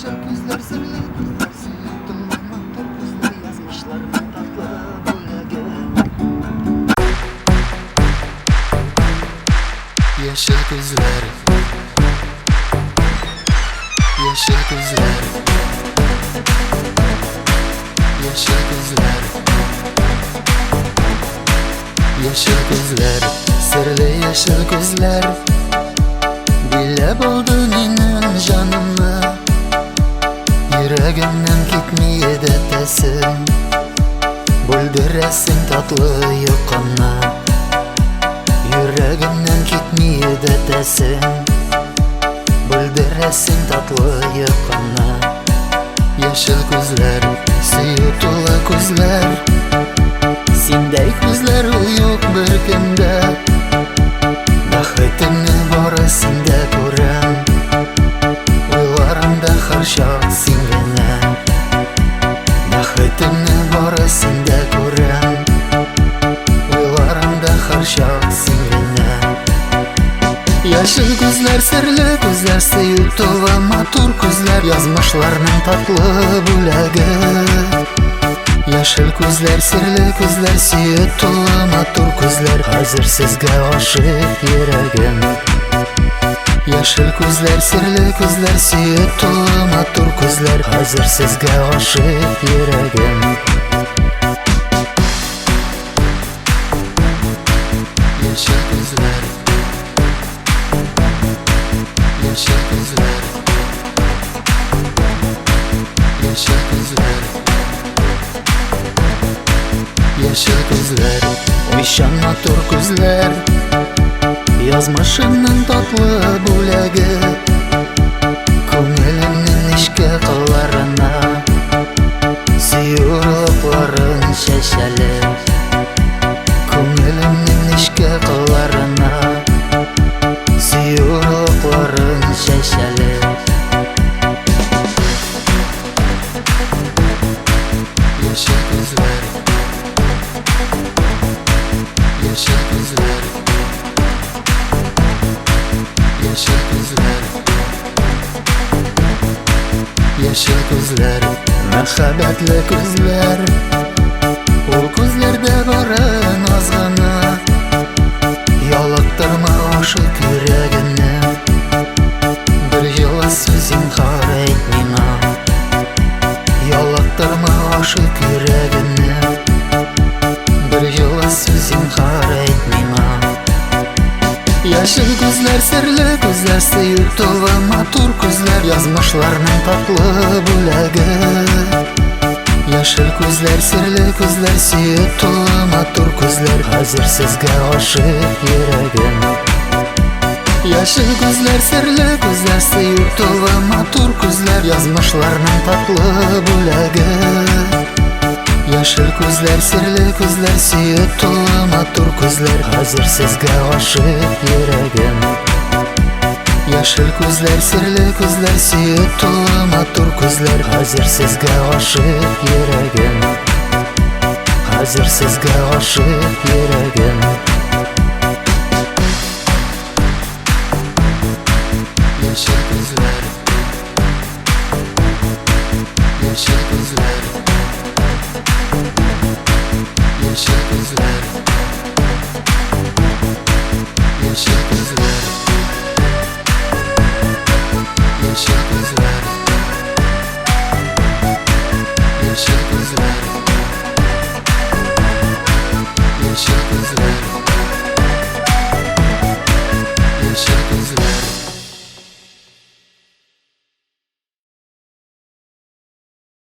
Яшел күзләр, серле күзләр, сөю тулы матур күзләр, язмышларның татлы бүләге. Яшел күзләр, яшел күзләр, яшел күзләр, яшел күзләр, серле яшел күзләр, биләп алды минем җанымны. Йөрәгемнән китми эдәтәсең, бүлдерәсең татлы йокымны. Йөрәгемнән китми эдәтәсең, бүлдерәсең татлы йокымны. Яшел күзләр, сөю тулы күзләр, синдәй күзләр ул юк беркемдә. Бәхетемне бары синдә күрәм, уйларымда һәрчак син генә. Бәхетемне бары синдә күрәм, уйларымда һәрчак син генә. Яшел күзләр, серле күзләр, сөю тулы матур күзләр, язмышларның татлы бүләге. Яшел күзләр, серле күзләр, сөю тулы матур күзләр, хәзер сезгә гашыйк йөрәгем. Яшел күзләр, серле күзләр, сөю тулы матур күзләр, хәзер сезгә гашыйк йөрәгем. Яшел күзләр, яшел күзләр, яшел күзләр, яшел күзләр, уйчан матур күзләр, язмышымның татлы бүләге, күңелемнең нечкә кылларына сөю орлыкларын чәчәле. Күңелемнең нечкә кылларына сөю орлыкларын чәчәле. Яшел күзләр, яшел күзләр, яшел күзләр, яшел күзләр, мәхәббәтле күзләр, ул күзләрдә бары наз гына. Ялыктырма ашык йөрәгемне, бер җылы сүз зинһар әйт миңа. Ялыктырма ашык йөрәгемне, бер җылы сүз зинһар әйт миңа. Яшел күзләр, серле күзләр, сөю тулы матур күзләр, язмышларның татлы бүләге. Яшел күзләр, серле күзләр, сөю тулы матур күзләр, хәзер сезгә гашыйк йөрәгем. Яшел күзләр, серле күзләр, сөю тулы матур күзләр, язмышларның татлы бүләге. Яшел күзләр, серле күзләр, сөю тулы матур күзләр, хәзер сезгә гашыйк йөрәгем. Яшел күзләр, серле күзләр, сөю тулы матур күзләр, хәзер сезгә гашыйк йөрәгем. Хәзер сезгә гашыйк йөрәгем.